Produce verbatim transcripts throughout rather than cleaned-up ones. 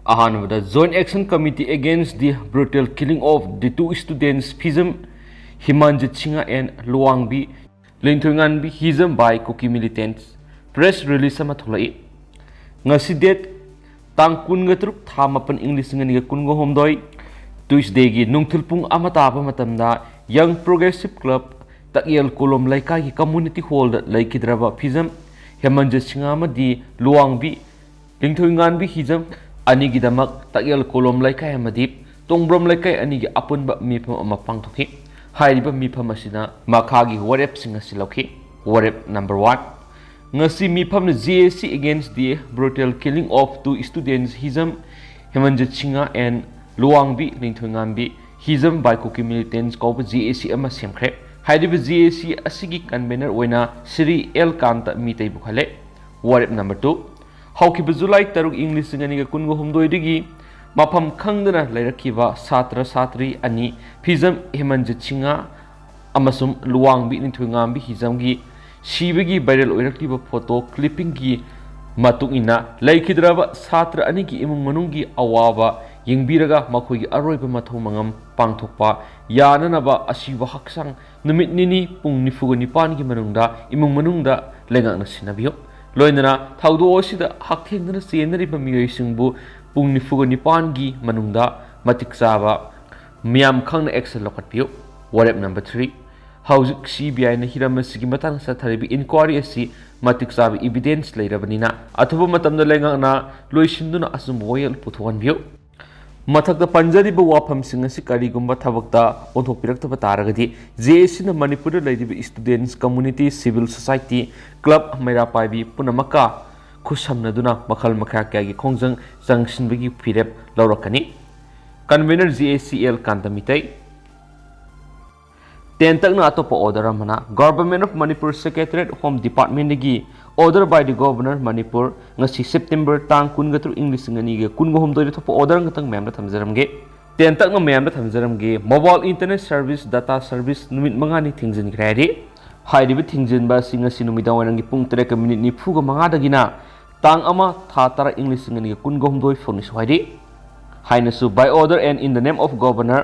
ꯑꯍꯥꯟꯕꯗ, Joint Action Committee Against the Brutal Killing of the Two Students, Phijam ꯍꯤꯃꯟꯖꯤꯠ Singh and ꯂꯨꯋꯥꯡꯕꯤ ꯂꯤꯡꯊꯣꯏꯉꯥꯟꯕꯤ, Hijam, by Kuki Militants, press release ꯑꯃ ꯊꯣꯛꯂꯛꯏ꯫ ꯉꯁꯤ date ꯇꯥꯡ ꯀꯨꯟꯒ ꯇꯔꯨꯛ, ꯊꯥ ꯃꯥꯄꯟ, ꯏꯪ ꯂꯤꯁꯤꯡ ꯑꯅꯤꯒ ꯀꯨꯟꯒ ꯍꯨꯝꯗꯣꯏ, Tuesdayꯒꯤ ꯅꯨꯡꯊꯤꯜ ꯄꯨꯡ ꯑꯃ ꯇꯥꯕ ꯃꯇꯝꯗ Young Progressive Club, ꯇꯛꯌꯦꯜ ꯀꯣꯂꯣꯝ ꯂꯩꯀꯥꯏꯒꯤ community hallꯗ ꯂꯩꯈꯤꯗ꯭ꯔꯕ ꯐꯤꯖꯝ ꯍꯦꯃꯟꯖꯤꯠ ꯁꯤꯡꯍ ꯑꯃꯗꯤ ꯂꯨꯋꯥꯡꯕꯤ ꯂꯤꯡꯊꯣꯏꯉꯥꯟꯕꯤ, ꯍꯤꯖꯝ, ꯑꯅꯤꯒꯤꯗꯃꯛ ꯇꯛꯌꯦꯜ ꯀꯣꯂꯣꯝ ꯂꯩꯀꯥꯏ ꯑꯃꯗꯤ ꯇꯣꯡꯕ꯭ꯔꯣꯝ ꯂꯩꯀꯥꯏ ꯑꯅꯤꯒꯤ ꯑꯄꯨꯟꯕ ꯃꯤꯐꯝ ꯑꯃ ꯄꯥꯡꯊꯣꯛꯈꯤ꯫ ꯍꯥꯏꯔꯤꯕ ꯃꯤꯐꯝ ꯑꯁꯤꯗ ꯃꯈꯥꯒꯤ ꯋꯥꯔꯦꯞꯁꯤꯡ ꯑꯁꯤ ꯂꯧꯈꯤ꯫ ꯋꯥꯔꯦꯞ number one, ꯉꯁꯤ ꯃꯤꯐꯝꯅ J A C Against the Brutal Killing of Two Students, Hijam ꯍꯦꯃꯟꯖꯤꯠ Singh and ꯂꯨꯋꯥꯡꯕꯤ ꯂꯤꯡꯊꯣꯏꯉꯥꯟꯕꯤ, Hijam, by Kuki Militants ꯀꯧꯕ J A C ꯑꯃ ꯁꯦꯝꯈ꯭ꯔꯦ꯫ ꯍꯥꯏꯔꯤꯕ J A C ꯑꯁꯤꯒꯤ convener ꯑꯣꯏꯅ ꯁ꯭ꯔꯤ ꯑꯦꯜ ꯀꯥꯟꯇ ꯃꯤꯇꯩ ꯄꯨꯈꯠꯂꯦ꯫ ꯋꯥꯔꯦꯞ number two, ꯍꯧꯈꯤꯕ ꯖꯨꯂꯥꯏ ꯇꯔꯨꯛ, ꯏꯪ ꯂꯤꯁꯤꯡ ꯑꯅꯤꯒ ꯀꯨꯟꯒ ꯍꯨꯝꯗꯣꯏꯗꯒꯤ ꯃꯐꯝ ꯈꯪꯗꯅ ꯂꯩꯔꯛꯈꯤꯕ ꯁꯥꯇ꯭ꯔ ꯁꯥꯇ꯭ꯔꯤ ꯑꯅꯤ, ꯐꯤꯖꯝ ꯍꯦꯃꯟꯖꯤꯠ ꯁꯤꯡꯍ ꯑꯃꯁꯨꯡ ꯂꯨꯋꯥꯡꯕꯤ ꯅꯤꯡꯊꯣꯏꯉꯥꯝꯕꯤ ꯍꯤꯖꯝꯒꯤ ꯁꯤꯕꯒꯤ viral ꯑꯣꯏꯔꯛꯂꯤꯕ photo clippingꯒꯤ ꯃꯇꯨꯡ ꯏꯟꯅ, ꯂꯩꯈꯤꯗ꯭ꯔꯕ ꯁꯥꯇ꯭ꯔ ꯑꯅꯤꯒꯤ ꯏꯃꯨꯡ ꯃꯅꯨꯡꯒꯤ ꯑꯋꯥꯕ ꯌꯦꯡꯕꯤꯔꯒ ꯃꯈꯣꯏꯒꯤ ꯑꯔꯣꯏꯕ ꯃꯊꯧ ꯃꯉꯝ ꯄꯥꯡꯊꯣꯛꯄ ꯌꯥꯅꯅꯕ ꯑꯁꯤꯕ ꯍꯛꯆꯥꯡ ꯅꯨꯃꯤꯠ ꯅꯤꯅꯤ ꯄꯨꯡ ꯅꯤꯐꯨꯒ ꯅꯤꯄꯥꯟꯒꯤ ꯃꯅꯨꯡꯗ ꯏꯃꯨꯡ ꯃꯅꯨꯡꯗ ꯂꯩꯉꯥꯛꯅ ꯁꯤꯟꯅꯕꯤꯌꯨ꯫ ꯂꯣꯏꯅꯅ ꯊꯧꯗꯣꯛ ꯑꯁꯤꯗ ꯍꯛꯊꯦꯡꯅꯅ ꯆꯦꯟꯅꯔꯤꯕ ꯃꯤꯑꯣꯏꯁꯤꯡꯕꯨ ꯄꯨꯡ ꯅꯤꯐꯨꯒ ꯅꯤꯄꯥꯟꯒꯤ ꯃꯅꯨꯡꯗ ꯃꯇꯤꯛ ꯆꯥꯕ ꯃꯤꯌꯥꯝ ꯈꯪꯅ action ꯂꯧꯈꯠꯄꯤꯌꯨ꯫ ꯋꯥꯔꯦꯞ number three, ꯍꯧꯖꯤꯛ C B I ꯅ ꯍꯤꯔꯝ ꯑꯁꯤꯒꯤ ꯃꯇꯥꯡꯗ ꯆꯠꯊꯔꯤꯕ inquiry ꯑꯁꯤ ꯃꯇꯤꯛ ꯆꯥꯕ evidence ꯂꯩꯔꯕꯅꯤꯅ, ꯑꯊꯨꯕ ꯃꯇꯝꯗ ꯂꯩꯉꯥꯛꯅ ꯂꯣꯏꯁꯤꯟꯗꯨꯅ ꯑꯆꯨꯝꯕ ꯋꯥꯌꯦꯜ ꯄꯨꯊꯣꯛꯍꯟꯕꯤꯌꯨ꯫ ꯃꯊꯛꯇ ꯄꯟꯖꯔꯤꯕ ꯋꯥꯐꯝꯁꯤꯡ ꯑꯁꯤ ꯀꯔꯤꯒꯨꯝꯕ ꯊꯕꯛꯇ ꯑꯣꯟꯊꯣꯛꯄꯤꯔꯛꯇꯕ ꯇꯥꯔꯒꯗꯤ, J A C ꯅ ꯃꯅꯤꯄꯨꯔꯗ ꯂꯩꯔꯤꯕ students, community, civil society, club, ꯃꯩꯔꯥ ꯄꯥꯏꯕꯤ ꯄꯨꯝꯅꯃꯛꯀ ꯈꯨꯠꯁꯝꯅꯗꯨꯅ ꯃꯈꯜ ꯃꯈꯥ ꯀꯌꯥꯒꯤ ꯈꯣꯡꯖꯪ ꯆꯪꯁꯤꯟꯕꯒꯤ ꯐꯤꯔꯦꯞ ꯂꯧꯔꯛꯀꯅꯤ꯫ Convener, J A C L ꯀꯥꯟꯇ Meitei. ꯇꯦꯟꯇꯛꯅ ꯑꯇꯣꯞꯄ order ꯑꯃꯅ, Government of Manipur Secretariat, Home Department ꯗꯒꯤ order by the Governor, Manipur, ꯉꯁꯤ September ꯇꯥꯡ ꯀꯨꯟꯒ ꯇꯔꯨꯛ, ꯏꯪ ꯂꯤꯁꯤꯡ ꯑꯅꯤꯒ ꯀꯨꯟꯒ ꯍꯨꯝꯗꯣꯏꯗ ꯊꯣꯛꯄ order ꯑꯃꯈꯛꯇꯪ ꯃꯌꯥꯝꯗ ꯊꯝꯖꯔꯝꯒꯦ꯫ ꯇꯦꯟꯇꯛꯅ ꯃꯌꯥꯝꯗ ꯊꯝꯖꯔꯝꯒꯦ꯫ Mobile internet service, data service ꯅꯨꯃꯤꯠ ꯃꯉꯥꯅꯤ ꯊꯤꯡꯖꯤꯟꯈ꯭ꯔꯦ ꯍꯥꯏꯔꯤ꯫ ꯍꯥꯏꯔꯤꯕ ꯊꯤꯡꯖꯤꯟꯕ ꯑꯁꯤ ꯉꯁꯤ ꯅꯨꯃꯤꯗꯥꯡ ꯋꯥꯏꯔꯝꯒꯤ ꯄꯨꯡ ꯇꯔꯦꯠꯀ ꯃꯤꯅꯤꯠ ꯅꯤꯐꯨꯒ ꯃꯉꯥꯗꯒꯤꯅ ꯇꯥꯡ ꯑꯃ, ꯊꯥ ꯇꯔꯥ, ꯏꯪ ꯂꯤꯁꯤꯡ ꯑꯅꯤꯒ ꯀꯨꯟꯒ ꯍꯨꯝꯗꯣꯏ ꯐꯥꯎꯅꯤꯁꯨ ꯍꯥꯏꯔꯤ꯫ ꯍꯥꯏꯅꯁꯨ, by order and in the name of Governor,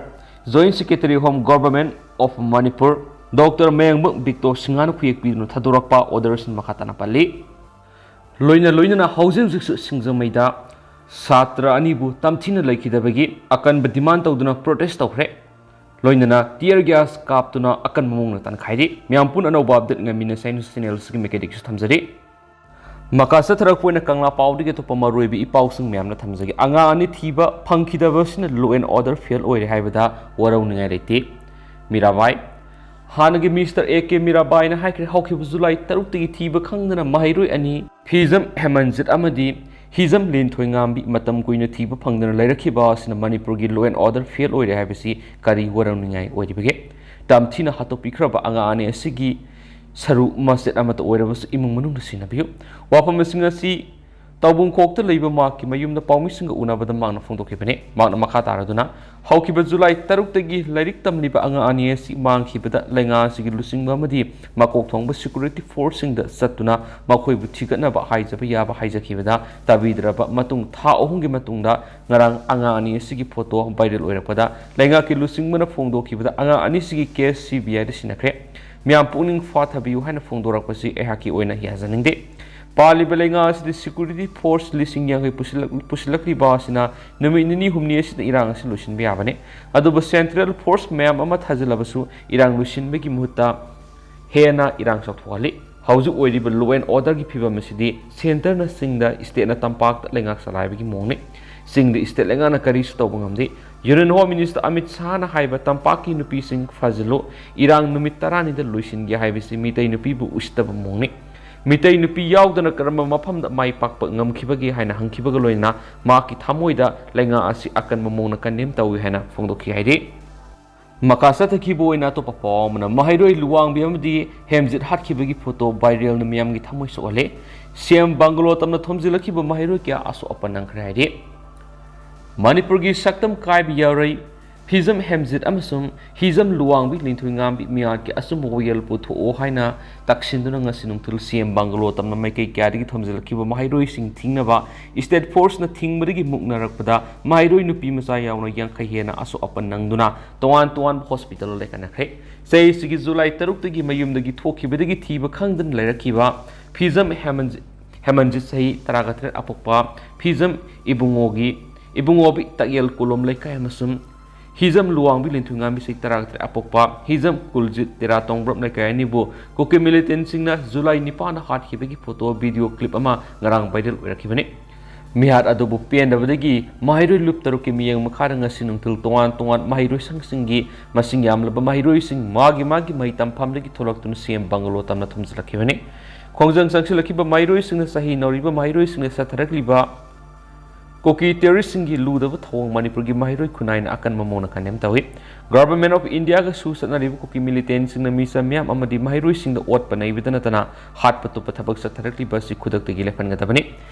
Joint Secretary Home, Government of Manipur, doctor Mayangbam Bikto ꯁꯤꯡꯍꯥꯅ ꯈꯨꯌꯦꯛ ꯄꯤꯗꯨꯅ ꯊꯥꯗꯣꯔꯛꯄ order ꯑꯁꯤꯅ ꯃꯈꯥ ꯇꯥꯅ ꯄꯜꯂꯤ꯫ ꯂꯣꯏꯅ ꯂꯣꯏꯅꯅ ꯍꯧꯖꯤꯛ ꯍꯧꯖꯤꯛꯁꯨ ꯁꯤꯡꯖꯃꯩꯗ ꯁꯥꯇ꯭ꯔ ꯑꯅꯤꯕꯨ ꯇꯝꯊꯤꯅ ꯂꯩꯈꯤꯗꯕꯒꯤ ꯑꯀꯟꯕ demand ꯇꯧꯗꯨꯅ protest ꯇꯧꯈ꯭ꯔꯦ꯫ ꯂꯣꯏꯅꯅ tear gas ꯀꯥꯞꯇꯨꯅ ꯑꯀꯟꯕ ꯃꯑꯣꯡꯗ ꯇꯥꯟꯈꯥꯏꯔꯤ꯫ ꯃꯌꯥꯝ ꯄꯨꯟꯅ ꯑꯅꯧꯕ update ꯉꯥꯏꯃꯤꯟꯅꯁꯦ ꯍꯥꯏꯅ channel ꯑꯁꯤꯒꯤ ꯃꯥꯏꯀꯩꯗꯒꯤꯁꯨ ꯊꯝꯖꯔꯤ꯫ ꯃꯈꯥ ꯆꯠꯊꯔꯛꯄ ꯑꯣꯏꯅ ꯀꯪꯂꯥ ꯄꯥꯎꯗꯒꯤ ꯑꯇꯣꯞꯄ ꯃꯔꯨꯑꯣꯏꯕ ꯏ ꯄꯥꯎꯁꯤꯡ ꯃꯌꯥꯝꯅ ꯊꯝꯖꯒꯦ꯫ ꯑꯉꯥꯡ ꯑꯅꯤ ꯊꯤꯕ ꯐꯪꯈꯤꯗꯕ ꯑꯁꯤꯅ law and order fail ꯑꯣꯏꯔꯦ ꯍꯥꯏꯕꯗ ꯋꯥꯔꯧꯅꯤꯡꯉꯥꯏ ꯂꯩꯇꯦ꯫ ꯃꯤꯔꯥꯕꯥꯏ꯫ ꯍꯥꯟꯅꯒꯤ Mister A K ꯃꯤꯔꯥꯕꯥꯏꯅ ꯍꯥꯏꯈ꯭ꯔꯦ, ꯍꯧꯈꯤꯕ July ꯇꯔꯨꯛꯇꯒꯤ ꯊꯤꯕ ꯈꯪꯗꯅ ꯃꯍꯩꯔꯣꯏ ꯑꯅꯤ ꯍꯤꯖꯝ ꯍꯦꯃꯟꯖꯤꯠ ꯑꯃꯗꯤ ꯍꯤꯖꯝ ꯂꯤꯟꯊꯣꯏꯉꯥꯝꯕꯤ ꯃꯇꯝ ꯀꯨꯏꯅ ꯊꯤꯕ ꯐꯪꯗꯅ ꯂꯩꯔꯛꯈꯤꯕ ꯑꯁꯤꯅ ꯃꯅꯤꯄꯨꯔꯒꯤ law and order fail ꯑꯣꯏꯔꯦ ꯍꯥꯏꯕꯁꯤ ꯀꯔꯤ ꯋꯥꯔꯧꯅꯤꯡꯉꯥꯏ ꯑꯣꯏꯔꯤꯕꯒꯦ? ꯇꯝꯊꯤꯅ ꯍꯥꯠꯇꯣꯛꯄꯤꯈ꯭ꯔꯕ ꯑꯉꯥꯡ ꯑꯅꯤ ꯑꯁꯤꯒꯤ ꯁꯔꯨ ꯃꯆꯦꯠ ꯑꯃꯠꯇ ꯑꯣꯏꯔꯕꯁꯨ ꯏꯃꯨꯡ ꯃꯅꯨꯡꯅ ꯁꯤꯟꯅꯕꯤꯌꯨ꯫ ꯋꯥꯐꯝꯁꯤꯡ ꯑꯁꯤ ꯇꯥꯎꯕꯨꯡꯈꯣꯛꯇ ꯂꯩꯕ ꯃꯍꯥꯛꯀꯤ ꯃꯌꯨꯝꯗ ꯄꯥꯎꯃꯤꯁꯤꯡꯒ ꯎꯅꯕꯗ ꯃꯍꯥꯛꯅ ꯐꯣꯡꯗꯣꯛꯈꯤꯕꯅꯤ꯫ ꯃꯍꯥꯛꯅ ꯃꯈꯥ ꯇꯥꯔꯗꯨꯅ, ꯍꯧꯈꯤꯕ July ꯇꯔꯨꯛꯇꯒꯤ ꯂꯥꯏꯔꯤꯛ ꯇꯝꯂꯤꯕ ꯑꯉꯥꯡ ꯑꯅꯤ ꯑꯁꯤ ꯃꯥꯡꯈꯤꯕꯗ ꯂꯩꯉꯥꯛ ꯑꯁꯤꯒꯤ ꯂꯨꯆꯤꯡꯕ ꯑꯃꯗꯤ ꯃꯀꯣꯛ ꯊꯣꯡꯕ security forceꯁꯤꯡꯗ ꯆꯠꯇꯨꯅ ꯃꯈꯣꯏꯕꯨ ꯊꯤꯒꯠꯅꯕ ꯍꯥꯏꯖꯕ ꯌꯥꯕ ꯍꯥꯏꯖꯈꯤꯕꯗ ꯇꯥꯕꯤꯗ꯭ꯔꯕ ꯃꯇꯨꯡ ꯊꯥ ꯑꯍꯨꯝꯒꯤ ꯃꯇꯨꯡꯗ ꯉꯔꯥꯡ ꯑꯉꯥꯡ ꯑꯅꯤ ꯑꯁꯤꯒꯤ photo viral ꯑꯣꯏꯔꯛꯄꯗ ꯂꯩꯉꯥꯛꯀꯤ ꯂꯨꯆꯤꯡꯕꯅ ꯐꯣꯡꯗꯣꯛꯈꯤꯕꯗ ꯑꯉꯥꯡ ꯑꯅꯤꯁꯤꯒꯤ case C B Iꯗ ꯁꯤꯟꯅꯈ꯭ꯔꯦ꯫ ꯃꯤꯌꯥꯝ ꯄꯨꯛꯅꯤꯡ ꯐꯥꯊꯕꯤꯌꯨ ꯍꯥꯏꯅ ꯐꯣꯡꯗꯣꯔꯛꯄꯁꯤ ꯑꯩꯍꯥꯛꯀꯤ ꯑꯣꯏꯅ ꯌꯥꯖꯅꯤꯡꯗꯦ꯫ ꯄꯥꯜꯂꯤꯕ ꯂꯩꯉꯥꯛ ꯑꯁꯤꯗ security force ꯂꯤꯁꯤꯡ ꯌꯥꯡꯈꯩ ꯄꯨꯁꯤꯜꯂꯛ-, ꯄꯨꯁꯤꯜꯂꯛꯂꯤꯕ ꯑꯁꯤꯅ ꯅꯨꯃꯤꯠ ꯅꯤꯅꯤ ꯍꯨꯝꯅꯤ ꯑꯁꯤꯗ ꯏꯔꯥꯡ ꯑꯁꯤ ꯂꯣꯏꯁꯤꯟꯕ ꯌꯥꯕꯅꯤ꯫ ꯑꯗꯨꯕꯨ central force ꯃꯌꯥꯝ ꯑꯃ ꯊꯥꯖꯤꯜꯂꯕꯁꯨ ꯏꯔꯥꯡ ꯂꯣꯏꯁꯤꯟꯕꯒꯤ ꯃꯍꯨꯠꯇ ꯍꯦꯟꯅ ꯏꯔꯥꯡ ꯆꯥꯎꯊꯣꯛꯍꯜꯂꯤ꯫ ꯍꯧꯖꯤꯛ ꯑꯣꯏꯔꯤꯕ law and orderꯒꯤ ꯐꯤꯕꯝ ꯑꯁꯤꯗꯤ centreꯅ ꯆꯤꯡꯗ, stateꯅ ꯇꯝꯄꯥꯛꯇ ꯂꯩꯉꯥꯛ ꯆꯂꯥꯏꯕꯒꯤ ꯃꯑꯣꯡꯅꯤ꯫ ꯆꯤꯡꯗ state ꯂꯩꯉꯥꯛꯅ ꯀꯔꯤꯁꯨ ꯇꯧꯕ ꯉꯝꯗꯦ꯫ Union Home Minister ꯑꯃꯤꯠ ꯁꯥꯍꯅ ꯍꯥꯏꯕ ꯇꯝꯄꯥꯛꯀꯤ ꯅꯨꯄꯤꯁꯤꯡ ꯐꯥꯖꯤꯜꯂꯨ, ꯏꯔꯥꯡ ꯅꯨꯃꯤꯠ ꯇꯔꯥꯅꯤꯗ ꯂꯣꯏꯁꯤꯟꯒꯦ ꯍꯥꯏꯕꯁꯤ ꯃꯤꯇꯩ ꯅꯨꯄꯤꯕꯨ ꯎꯁꯤꯠꯇꯕ ꯃꯑꯣꯡꯅꯤ꯫ ꯃꯤꯇꯩ ꯅꯨꯄꯤ ꯌꯥꯎꯗꯅ ꯀꯔꯝꯕ ꯃꯐꯝꯗ ꯃꯥꯏ ꯄꯥꯛꯄ ꯉꯝꯈꯤꯕꯒꯦ ꯍꯥꯏꯅ ꯍꯪꯈꯤꯕꯒ ꯂꯣꯏꯅꯅ ꯃꯍꯥꯛꯀꯤ ꯊꯃꯣꯏꯗ ꯂꯩꯉꯥꯛ ꯑꯁꯤ ꯑꯀꯟꯕ ꯃꯑꯣꯡꯗ condemn ꯇꯧꯏ ꯍꯥꯏꯅ ꯐꯣꯡꯗꯣꯛꯈꯤ ꯍꯥꯏꯔꯤ꯫ ꯃꯈꯥ ꯆꯠꯊꯈꯤꯕ ꯑꯣꯏꯅ ꯑꯇꯣꯞꯄ ꯄꯥꯎ ꯑꯃꯅ, ꯃꯍꯩꯔꯣꯏ ꯂꯨꯋꯥꯡꯕꯤ ꯑꯃꯗꯤ ꯍꯦꯝꯖꯤꯠ ꯍꯥꯠꯈꯤꯕꯒꯤ photo viralꯅ ꯃꯤꯌꯥꯝꯒꯤ ꯊꯃꯣꯏ ꯁꯣꯛꯍꯜꯂꯦ꯫ ꯁꯤ ꯑꯦꯝ ꯕꯪꯒꯂꯣ ꯇꯝꯅ ꯊꯣꯝꯖꯤꯜꯂꯛꯈꯤꯕ ꯃꯍꯩꯔꯣꯏ ꯀꯌꯥ ꯑꯁꯣꯛ ꯑꯄꯟ ꯅꯪꯈ꯭ꯔꯦ ꯍꯥꯏꯔꯤ꯫ ꯃꯅꯤꯄꯨꯔꯒꯤ ꯁꯛꯇꯝ ꯀꯥꯏꯕ ꯌꯥꯔꯣꯏ꯫ ꯐꯤꯖꯝ ꯍꯦꯝꯖꯤꯠ ꯑꯃꯁꯨꯡ ꯍꯤꯖꯝ ꯂꯨꯋꯥꯡꯕꯤ ꯂꯤꯟꯊꯣꯏꯉꯥꯝꯕꯤ ꯃꯤꯌꯥꯠꯀꯤ ꯑꯆꯨꯝꯕ ꯋꯥꯌꯦꯜ ꯄꯨꯊꯣꯛꯑꯣ ꯍꯥꯏꯅ ꯇꯛꯁꯤꯟꯗꯨꯅ ꯉꯁꯤ ꯅꯨꯡꯊꯤꯜ ꯁꯤ ꯑꯦꯝ ꯕꯪꯒꯂꯣ ꯇꯝꯅ ꯃꯥꯏꯀꯩ ꯀꯌꯥꯗꯒꯤ ꯊꯣꯝꯖꯤꯜꯂꯛꯈꯤꯕ ꯃꯍꯩꯔꯣꯏꯁꯤꯡ ꯊꯤꯡꯅꯕ state forceꯅ ꯊꯤꯡꯕꯗꯒꯤ ꯃꯨꯛꯅꯔꯛꯄꯗ ꯃꯍꯩꯔꯣꯏ ꯅꯨꯄꯤ ꯃꯆꯥ ꯌꯥꯎꯅ ꯌꯥꯡꯈꯩ ꯍꯦꯟꯅ ꯑꯁꯣꯛ ꯑꯄꯟ ꯅꯪꯗꯨꯅ ꯇꯣꯉꯥꯟ ꯇꯣꯉꯥꯟꯕ hospitalꯗ ꯂꯥꯏꯀꯠꯅꯈ꯭ꯔꯦ꯫ ꯆꯍꯤꯁꯤꯒꯤ July ꯇꯔꯨꯛꯇꯒꯤ ꯃꯌꯨꯝꯗꯒꯤ ꯊꯣꯛꯈꯤꯕꯗꯒꯤ ꯊꯤꯕ ꯈꯪꯗꯅ ꯂꯩꯔꯛꯈꯤꯕ ꯐꯤꯖꯝ ꯍꯦꯃꯟꯖꯤꯠ, ꯍꯦꯃꯟꯖꯤꯠ ꯆꯍꯤ ꯇꯔꯥꯒ ꯇꯔꯦꯠ ꯑꯄꯣꯛꯄ ꯐꯤꯖꯝ ꯏꯕꯨꯡꯉꯣꯒꯤ, ꯏꯕꯨꯡꯉꯣꯕꯤ ꯇꯛꯌꯦꯜ ꯀꯣꯂꯣꯝ ꯂꯩꯀꯥꯏ ꯑꯃꯁꯨꯡ ꯍꯤꯖꯝ ꯂꯨꯋꯥꯡꯕꯤ ꯂꯤꯟꯊꯨꯉꯥꯝꯕꯤ ꯆꯍꯤ ꯇꯔꯥꯒ ꯇꯔꯦꯠ ꯑꯄꯣꯛꯄ ꯍꯤꯖꯝ ꯀꯨꯜꯖꯤꯠ ꯇꯦꯔꯥ ꯇꯣꯡꯕ꯭ꯔꯝ ꯂꯩꯀꯥꯏ ꯑꯅꯤꯕꯨ ꯀꯨꯀꯤ militant ꯁꯤꯡꯅ July ꯅꯤꯄꯥꯟꯗ ꯍꯥꯠꯈꯤꯕꯒꯤ photo video clip ꯑꯃ ꯉꯔꯥꯡ viral ꯑꯣꯏꯔꯛꯈꯤꯕꯅꯤ꯫ ꯃꯤꯍꯥꯠ ꯑꯗꯨꯕꯨ ꯄꯦꯟꯗꯕꯗꯒꯤ ꯃꯍꯩꯔꯣꯏ ꯂꯨꯞ ꯇꯔꯨꯛꯀꯤ ꯃꯤꯠꯌꯦꯡ ꯃꯈꯥꯗ ꯉꯁꯤ ꯅꯨꯡꯊꯤꯜ ꯇꯣꯉꯥꯟ ꯇꯣꯉꯥꯟ ꯃꯍꯩꯔꯣꯏ ꯁꯪꯁꯤꯡꯒꯤ ꯃꯁꯤꯡ ꯌꯥꯝꯂꯕ ꯃꯍꯩꯔꯣꯏꯁꯤꯡ ꯃꯥꯒꯤ ꯃꯥꯒꯤ ꯃꯍꯩ ꯇꯝꯐꯝꯗꯒꯤ ꯊꯣꯛꯂꯛꯇꯨꯅ ꯁꯤ ꯑꯦꯝ ꯕꯪꯒꯂꯣ ꯇꯝꯅ ꯊꯣꯝꯖꯤꯜꯂꯛꯈꯤꯕꯅꯤ꯫ ꯈꯣꯡꯖꯪ ꯆꯪꯁꯤꯜꯂꯛꯈꯤꯕ ꯃꯍꯩꯔꯣꯏꯁꯤꯡꯅ ꯆꯍꯤ ꯅꯧꯔꯤꯕ ꯃꯍꯩꯔꯣꯏꯁꯤꯡꯅ ꯆꯠꯊꯔꯛꯂꯤꯕ ꯀꯨꯀꯤ terrorist ꯁꯤꯡꯒꯤ ꯂꯨꯗꯕ ꯊꯧꯑꯣꯡ ꯃꯅꯤꯄꯨꯔꯒꯤ ꯃꯍꯩꯔꯣꯏ ꯈꯨꯟꯅꯥꯏꯅ ꯑꯀꯟꯕ ꯃꯑꯣꯡꯗ condemn ꯇꯧꯏ꯫ Government of India ꯒ ꯁꯨ ꯆꯠꯅꯔꯤꯕ ꯀꯨꯀꯤ militant ꯁꯤꯡꯅ ꯃꯤꯆꯝ ꯃꯤꯌꯥꯝ ꯑꯃꯗꯤ ꯃꯍꯩꯔꯣꯏꯁꯤꯡꯗ ꯑꯣꯠꯄ ꯅꯩꯕꯗ ꯅꯠꯇꯅ ꯍꯥꯠꯄ ꯇꯨꯞꯄ ꯊꯕꯛ ꯆꯠꯊꯔꯛꯂꯤꯕ ꯑꯁꯤ ꯈꯨꯗꯛꯇꯒꯤ ꯂꯦꯞꯍꯟꯒꯗꯕꯅꯤ꯫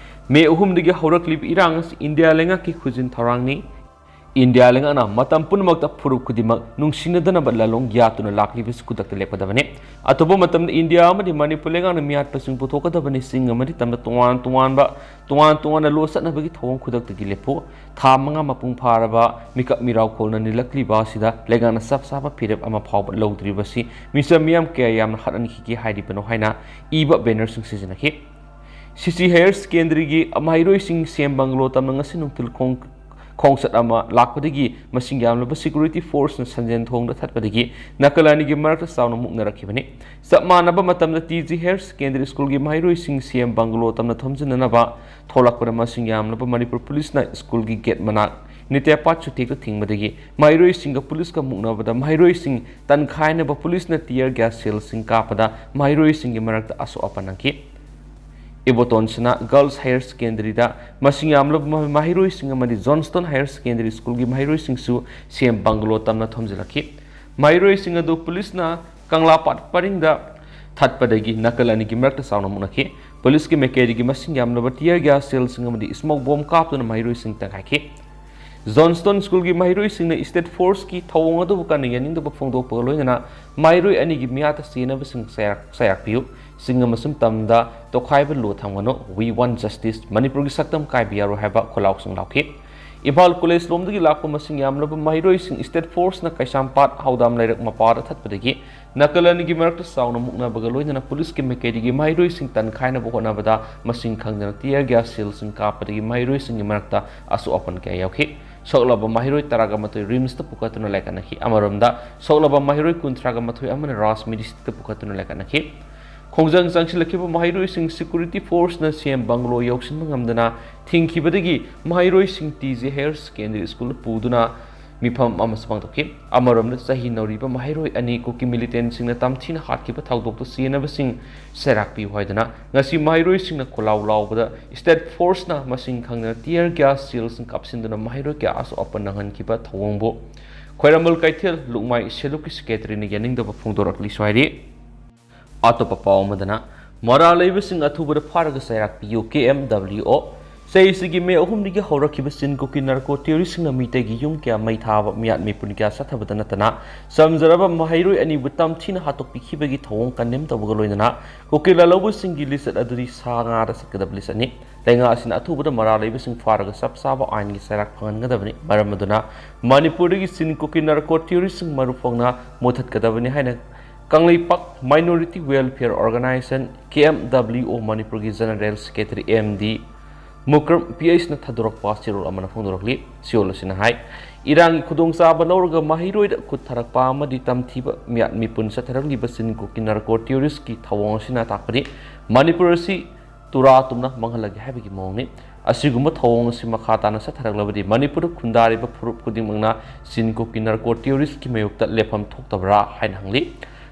ꯃꯦ ꯑꯍꯨꯝꯗꯒꯤ ꯍꯧꯔꯛꯂꯤꯕ ꯏꯔꯥꯡ ꯑꯁꯤ ꯏꯟꯗꯤꯌꯥ ꯂꯩꯉꯥꯛꯀꯤ ꯈꯨꯖꯤꯟ ꯊꯧꯔꯥꯡꯅꯤ꯫ ꯏꯟꯗꯤꯌꯥ ꯂꯩꯉꯥꯛꯅ ꯃꯇꯝ ꯄꯨꯝꯅꯃꯛꯇ ꯐꯨꯔꯨꯞ ꯈꯨꯗꯤꯡꯃꯛ ꯅꯨꯡꯁꯤꯅꯗꯅꯕ ꯂꯥꯂꯣꯡ ꯌꯥꯠꯇꯨꯅ ꯂꯥꯛꯂꯤꯕꯁꯤ ꯈꯨꯗꯛꯇ ꯂꯦꯞꯀꯗꯕꯅꯤ꯫ ꯑꯇꯣꯞꯄ ꯃꯇꯝꯗ ꯏꯟꯗꯤꯌꯥ ꯑꯃꯗꯤ ꯃꯅꯤꯄꯨꯔ ꯂꯩꯉꯥꯛꯅ ꯃꯤꯌꯥꯠꯄꯁꯤꯡ ꯄꯨꯊꯣꯛꯀꯗꯕꯅꯤ꯫ ꯆꯤꯡ ꯑꯃꯗꯤ ꯇꯝꯗ ꯇꯣꯉꯥꯟ ꯇꯣꯉꯥꯟꯕ, ꯇꯣꯉꯥꯟ ꯇꯣꯉꯥꯟꯅ ꯂꯣ ꯆꯠꯅꯕꯒꯤ ꯊꯧꯑꯣꯡ ꯈꯨꯗꯛꯇꯒꯤ ꯂꯦꯞꯄꯨ꯫ ꯊꯥ ꯃꯉꯥ ꯃꯄꯨꯡ ꯐꯥꯔꯕ ꯃꯤꯀꯞ ꯃꯤꯔꯥꯎ ꯈꯣꯜꯅ ꯅꯤꯜꯂꯛꯂꯤꯕ ꯑꯁꯤꯗ ꯂꯩꯉꯥꯛꯅ ꯆꯞ ꯆꯥꯕ ꯐꯤꯔꯦꯞ ꯑꯃ ꯐꯥꯎꯕ ꯂꯧꯗ꯭ꯔꯤꯕꯁꯤ ꯃꯤꯆꯝ ꯃꯤꯌꯥꯝ ꯀꯌꯥ ꯌꯥꯝꯅ ꯍꯥꯠꯍꯟꯈꯤꯒꯦ ꯍꯥꯏꯔꯤꯕꯅꯣ ꯍꯥꯏꯅ ꯏꯕ banner ꯁꯤꯡ ꯁꯤꯖꯤꯟꯅꯈꯤ꯫ ꯁꯤꯁꯤ higher secondary ꯒꯤ ꯃꯍꯩꯔꯣꯏꯁꯤꯡ ꯁꯤ ꯑꯦꯝ ꯕꯪꯒꯂꯣ ꯇꯝꯅ ꯉꯁꯤ ꯅꯨꯡꯊꯤꯜ ꯈꯣꯡ-, ꯈꯣꯡꯆꯠ ꯑꯃ ꯂꯥꯛꯄꯗꯒꯤ ꯃꯁꯤꯡ ꯌꯥꯝꯂꯕ security force ꯅ ꯁꯟꯖꯦꯟ ꯊꯣꯡꯗ ꯊꯠꯄꯗꯒꯤ ꯅꯥꯀꯜ ꯑꯅꯤꯒꯤ ꯃꯔꯛꯇ ꯆꯥꯎꯅ ꯃꯨꯛꯅꯔꯛꯈꯤꯕꯅꯤ꯫ ꯆꯞ ꯃꯥꯟꯅꯕ ꯃꯇꯝꯗ T G higher secondary school ꯒꯤ ꯃꯍꯩꯔꯣꯏꯁꯤꯡ ꯁꯤ ꯑꯦꯝ ꯕꯪꯒꯂꯣ ꯇꯝꯅ ꯊꯣꯝꯖꯤꯟꯅꯅꯕ ꯊꯣꯛꯂꯛꯄꯗ ꯃꯁꯤꯡ ꯌꯥꯝꯂꯕ ꯃꯅꯤꯄꯨꯔ ꯄꯨꯂꯤꯁꯅ school ꯒꯤ gate ꯃꯅꯥꯛ ꯅꯤꯇꯦꯄꯥꯠ ꯆꯨꯊꯦꯛꯇ ꯊꯤꯡꯕꯗꯒꯤ ꯃꯍꯩꯔꯣꯏꯁꯤꯡꯒ ꯄꯨꯂꯤꯁꯀ ꯃꯨꯛꯅꯕꯗ ꯃꯍꯩꯔꯣꯏꯁꯤꯡ ꯇꯟꯈꯥꯏꯅꯕ ꯄꯨꯂꯤꯁꯅ tear gas shell ꯁꯤꯡ ꯀꯥꯞꯄꯗ ꯃꯍꯩꯔꯣꯏꯁꯤꯡꯒꯤ ꯃꯔꯛꯇ ꯑꯁꯣꯛ ꯑꯄꯟ ꯅꯪꯈꯤ꯫ ꯏꯕꯣꯇꯣꯟ ꯁꯅꯥ Girls Higher Secondary ꯗ ꯃꯁꯤꯡ ꯌꯥꯝꯂꯕ ꯃꯍꯩꯔꯣꯏꯁꯤꯡ ꯑꯃꯗꯤ Johnston Higher Secondary School ꯒꯤ ꯃꯍꯩꯔꯣꯏꯁꯤꯡꯁꯨ ꯁꯤ ꯑꯦꯝ ꯕꯪꯒꯂꯣ ꯇꯝꯅ ꯊꯣꯝꯖꯤꯜꯂꯛꯈꯤ꯫ ꯃꯍꯩꯔꯣꯏꯁꯤꯡ ꯑꯗꯨ ꯄꯨꯂꯤꯁꯅ ꯀꯪꯂꯥꯄꯥꯠ ꯄꯔꯤꯡꯗ ꯊꯠꯄꯗꯒꯤ ꯅꯥꯀꯜ ꯑꯅꯤꯒꯤ ꯃꯔꯛꯇ ꯆꯥꯎꯅ ꯃꯨꯛꯅꯈꯤ꯫ ꯄꯨꯂꯤꯁꯀꯤ ꯃꯥꯏꯀꯩꯗꯒꯤ ꯃꯁꯤꯡ ꯌꯥꯝꯂꯕ tear gas shell ꯁꯤꯡ ꯑꯃꯗꯤ smoke bomb ꯀꯥꯞꯇꯨꯅ ꯃꯍꯩꯔꯣꯏꯁꯤꯡ ꯇꯪꯈꯥꯏꯈꯤ꯫ ꯖꯣꯟꯁꯇꯣꯟ ꯁ꯭ꯀꯨꯜꯒꯤ ꯃꯍꯩꯔꯣꯏꯁꯤꯡꯅ ꯁ꯭ꯇꯦꯠ ꯐꯣꯔꯁꯀꯤ ꯊꯧꯑꯣꯡ ꯑꯗꯨꯕꯨ ꯀꯟꯅ ꯌꯥꯅꯤꯡꯗꯕ ꯐꯣꯡꯗꯣꯛꯄꯒ ꯂꯣꯏꯅꯅ ꯃꯍꯩꯔꯣꯏ ꯑꯅꯤꯒꯤ ꯃꯤꯌꯥꯠꯇ ꯆꯦꯟꯅꯕꯁꯤꯡ ꯆꯩꯔꯥꯛ-, ꯆꯩꯔꯥꯛꯄꯤꯌꯨ꯫ ꯆꯤꯡ ꯑꯃꯁꯨꯡ ꯇꯝꯗ ꯇꯣꯈꯥꯏꯕ ꯂꯣ ꯊꯝꯒꯅꯨ, We want justice, ꯃꯅꯤꯄꯨꯔꯒꯤ ꯁꯛꯇꯝ ꯀꯥꯏꯕ ꯌꯥꯔꯣꯏ ꯍꯥꯏꯕ ꯈꯨꯜꯂꯥꯎꯁꯤꯡ ꯂꯥꯎꯈꯤ꯫ ꯏꯝꯐꯥꯜ ꯀꯣꯂꯦꯖ ꯂꯣꯝꯗꯒꯤ ꯂꯥꯛꯄ ꯃꯁꯤꯡ ꯌꯥꯝꯂꯕ ꯃꯍꯩꯔꯣꯏꯁꯤꯡ ꯁ꯭ꯇꯦꯠ ꯐꯣꯔꯁꯅ ꯀꯩꯁꯥꯝꯄꯥꯠ ꯍꯧꯗꯥꯝ ꯂꯩꯔꯛ ꯃꯄꯥꯗ ꯊꯠꯄꯗꯒꯤ ꯅꯥꯀꯜ ꯑꯅꯤꯒꯤ ꯃꯔꯛꯇ ꯆꯥꯎꯅ ꯃꯨꯛꯅꯕꯒ ꯂꯣꯏꯅꯅ ꯄꯨꯂꯤꯁꯀꯤ ꯃꯥꯏꯀꯩꯗꯒꯤ ꯃꯍꯩꯔꯣꯏꯁꯤꯡ ꯇꯟꯈꯥꯏꯅꯕ ꯍꯣꯠꯅꯕꯗ ꯃꯁꯤꯡ ꯈꯪꯗꯅ tear gas shellꯁꯤꯡ ꯀꯥꯞꯄꯗꯒꯤ ꯃꯍꯩꯔꯣꯏꯁꯤꯡꯒꯤ ꯃꯔꯛꯇ ꯑꯁꯣꯛ ꯑꯄꯟ ꯀꯌꯥ ꯌꯥꯎꯈꯤ꯫ ꯁꯣꯛꯂꯕ ꯃꯍꯩꯔꯣꯏ ꯇꯔꯥꯒ ꯃꯥꯊꯣꯏ ꯔꯤꯝꯁꯇ ꯄꯨꯈꯠꯇꯨꯅ ꯂꯥꯏꯀꯠꯅꯈꯤ꯫ ꯑꯃꯔꯣꯝꯗ, ꯁꯣꯛꯂꯕ ꯃꯍꯩꯔꯣꯏ ꯀꯨꯟꯊ꯭ꯔꯥꯒ ꯃꯥꯊꯣꯏ ꯑꯃꯅ ꯔꯥꯖ ꯃꯤꯗꯤꯁꯤꯇ ꯄꯨꯈꯠꯇꯨꯅ ꯂꯥꯏꯀꯠꯅꯈꯤ꯫ ꯈꯣꯡꯖꯪ ꯆꯪꯁꯤꯜꯂꯛꯈꯤꯕ ꯃꯍꯩꯔꯣꯏꯁꯤꯡ ꯁꯦꯀ꯭ꯌꯨꯔꯤꯇꯤ ꯐꯣꯔꯁꯅ ꯁꯦꯝ ꯕꯪꯒꯂꯣ ꯌꯧꯁꯤꯟꯕ ꯉꯝꯗꯅ ꯊꯤꯡꯈꯤꯕꯗꯒꯤ ꯃꯍꯩꯔꯣꯏꯁꯤꯡ ꯇꯤ ꯖꯦ ꯍꯥꯌꯔ ꯁꯦꯀꯦꯟꯗꯔꯤ ꯁ꯭ꯀꯨꯜꯗ ꯄꯨꯗꯨꯅ ꯃꯤꯐꯝ ꯑꯃꯁꯨ ꯄꯥꯡꯊꯣꯛꯈꯤ꯫ ꯑꯃꯔꯣꯝꯗ, ꯆꯍꯤ ꯅꯧꯔꯤꯕ ꯃꯍꯩꯔꯣꯏ ꯑꯅꯤ ꯀꯨꯀꯤ ꯃꯤꯂꯤꯇꯦꯟꯁꯤꯡꯅ ꯇꯝꯊꯤꯅ ꯍꯥꯠꯈꯤꯕ ꯊꯧꯗꯣꯛꯇ ꯆꯦꯟꯅꯕꯁꯤꯡ ꯆꯩꯔꯥꯛ ꯄꯤꯌꯨ ꯍꯥꯏꯗꯨꯅ ꯉꯁꯤ ꯃꯍꯩꯔꯣꯏꯁꯤꯡꯅ ꯈꯣꯜꯂꯥꯎ ꯂꯥꯎꯕꯗ ꯁ꯭ꯇꯦꯠ ꯐꯣꯔꯁꯅ ꯃꯁꯤꯡ ꯈꯪꯗꯅ tear gas shellꯁꯤꯡ ꯀꯥꯞꯁꯤꯟꯗꯨꯅ ꯃꯍꯩꯔꯣꯏ ꯀꯌꯥ ꯑꯁꯣꯛ ꯑꯄꯟ ꯅꯪꯍꯟꯈꯤꯕ ꯊꯧꯑꯣꯡꯕꯨ ꯈ꯭ꯋꯥꯏꯔꯝꯕꯟ ꯀꯩꯊꯦꯜ ꯂꯨꯛꯃꯥꯏ ꯁꯦꯂꯨꯛꯀꯤ ꯁꯦꯀ꯭ꯔꯦꯇꯔꯤꯅ ꯌꯥꯅꯤꯡꯗꯕ ꯐꯣꯡꯗꯣꯔꯛꯂꯤ꯫ ꯁ꯭ꯋꯥꯏꯗꯤ ꯑꯇꯣꯞꯄ ꯄꯥꯎ ꯑꯃꯗꯅ, ꯃꯔꯥꯜ ꯂꯩꯕꯁꯤꯡ ꯑꯊꯨꯕꯗ ꯐꯥꯔꯒ ꯆꯩꯔꯥꯛ ꯄꯤꯌꯨ, ꯀꯦ ꯑꯦꯝ ꯗꯕ꯭ꯂꯤꯎ ꯑꯣ꯫ ꯆꯍꯤꯁꯤꯒꯤ ꯃꯦ ꯑꯍꯨꯝꯗꯒꯤ ꯍꯧꯔꯛꯈꯤꯕ ꯆꯤꯟ ꯀꯨꯀꯤ ꯅꯥꯔꯀꯣ ꯇꯦꯔꯣꯔꯤꯁ꯭ꯠꯁꯤꯡꯅ ꯃꯤꯇꯩꯒꯤ ꯌꯨꯝ ꯀꯌꯥ ꯃꯩ ꯊꯥꯕ, ꯃꯤꯌꯥꯠ ꯃꯤꯄꯨꯟ ꯀꯌꯥ ꯆꯠꯊꯕꯗ ꯅꯠꯇꯅ, ꯆꯝꯖꯔꯕ ꯃꯍꯩꯔꯣꯏ ꯑꯅꯤꯕꯨ ꯇꯝꯊꯤꯅ ꯍꯥꯠꯇꯣꯛꯄꯤꯈꯤꯕꯒꯤ ꯊꯧꯑꯣꯡ ꯀꯟꯗꯦꯝ ꯇꯧꯕꯒ ꯂꯣꯏꯅꯅ, ꯀꯨꯀꯤ ꯂꯥꯜꯍꯧꯕꯁꯤꯡꯒꯤ ꯂꯤꯁꯠ ꯑꯗꯨꯗꯤ ꯁꯥ ꯉꯥꯗ ꯆꯠꯀꯗꯕ ꯂꯤꯁꯠꯅꯤ꯫ ꯂꯩꯉꯥꯛ ꯑꯁꯤꯅ ꯑꯊꯨꯕꯗ ꯃꯔꯥꯜ ꯂꯩꯕꯁꯤꯡ ꯐꯥꯔꯒ ꯆꯞ ꯆꯥꯕ ꯑꯥꯏꯟꯒꯤ ꯆꯩꯔꯥꯛ ꯐꯪꯍꯟꯒꯗꯕꯅꯤ꯫ ꯃꯔꯝ ꯑꯗꯨꯅ ꯃꯅꯤꯄꯨꯔꯗꯒꯤ ꯆꯤꯟ ꯀꯨꯀꯤ ꯅꯥꯔꯀꯣ ꯇꯦꯔꯣꯔꯤꯁ꯭ꯠꯁꯤꯡ ꯃꯔꯨ ꯐꯪꯅ ꯃꯨꯊꯠꯀꯗꯕꯅꯤ ꯍꯥꯏꯅ ꯀꯪꯂꯩꯄꯥꯛ Minority Welfare Organisation, ꯀꯦ ꯑꯦꯝ ꯗꯕ꯭ꯂꯤꯎ ꯑꯣ, ꯃꯅꯤꯄꯨꯔꯒꯤ ꯖꯦꯅꯔꯦꯜ ꯁꯦꯀ꯭ꯔꯦꯇꯔꯤ ꯑꯦꯝ ꯗꯤ ꯃꯨꯀ꯭ꯔꯝ ꯄꯤ ꯑꯩꯆꯅ ꯊꯥꯗꯣꯔꯛꯄ ꯆꯦꯔꯣꯜ ꯑꯃꯅ ꯐꯣꯡꯗꯣꯔꯛꯂꯤ꯫ ꯆꯦꯔꯣꯜ ꯑꯁꯤꯅ ꯍꯥꯏ, ꯏꯔꯥꯡꯒꯤ ꯈꯨꯗꯣꯡꯆꯥꯕ ꯂꯧꯔꯒ ꯃꯍꯩꯔꯣꯏꯗ ꯈꯨꯠ ꯊꯥꯔꯛꯄ ꯑꯃꯗꯤ ꯇꯝꯊꯤꯕ ꯃꯤꯌꯥꯠ ꯃꯤꯄꯨꯟ ꯆꯠꯊꯔꯛꯂꯤꯕ ꯆꯤꯟ ꯀꯨꯀꯤ ꯅꯥꯔꯀꯣ ꯇꯦꯔꯣꯔꯤꯁ꯭ꯠꯀꯤ ꯊꯧꯑꯣꯡ ꯑꯁꯤꯅ ꯇꯥꯛꯄꯗꯤ ꯃꯅꯤꯄꯨꯔ ꯑꯁꯤ ꯇꯨꯔꯥ ꯇꯨꯝꯅ ꯃꯥꯡꯍꯜꯂꯒꯦ ꯍꯥꯏꯕꯒꯤ ꯃꯑꯣꯡꯅꯤ꯫ ꯑꯁꯤꯒꯨꯝꯕ ꯊꯧꯑꯣꯡ ꯑꯁꯤ ꯃꯈꯥ ꯇꯥꯅ ꯆꯠꯊꯔꯛꯂꯕꯗꯤ ꯃꯅꯤꯄꯨꯔꯗ ꯈꯨꯟꯗꯥꯔꯤꯕ ꯐꯨꯔꯨꯞ ꯈꯨꯗꯤꯡꯃꯛꯅ ꯆꯤꯟ ꯀꯨꯀꯤ ꯅꯥꯔꯀꯣ ꯇꯦꯔꯣꯔꯤꯁ꯭ꯠꯀꯤ ꯃꯥꯌꯣꯛꯇ ꯂꯦꯞꯐꯝ ꯊꯣꯛꯇꯕ꯭ꯔꯥ ꯍꯥꯏꯅ ꯍꯪꯂꯤ꯫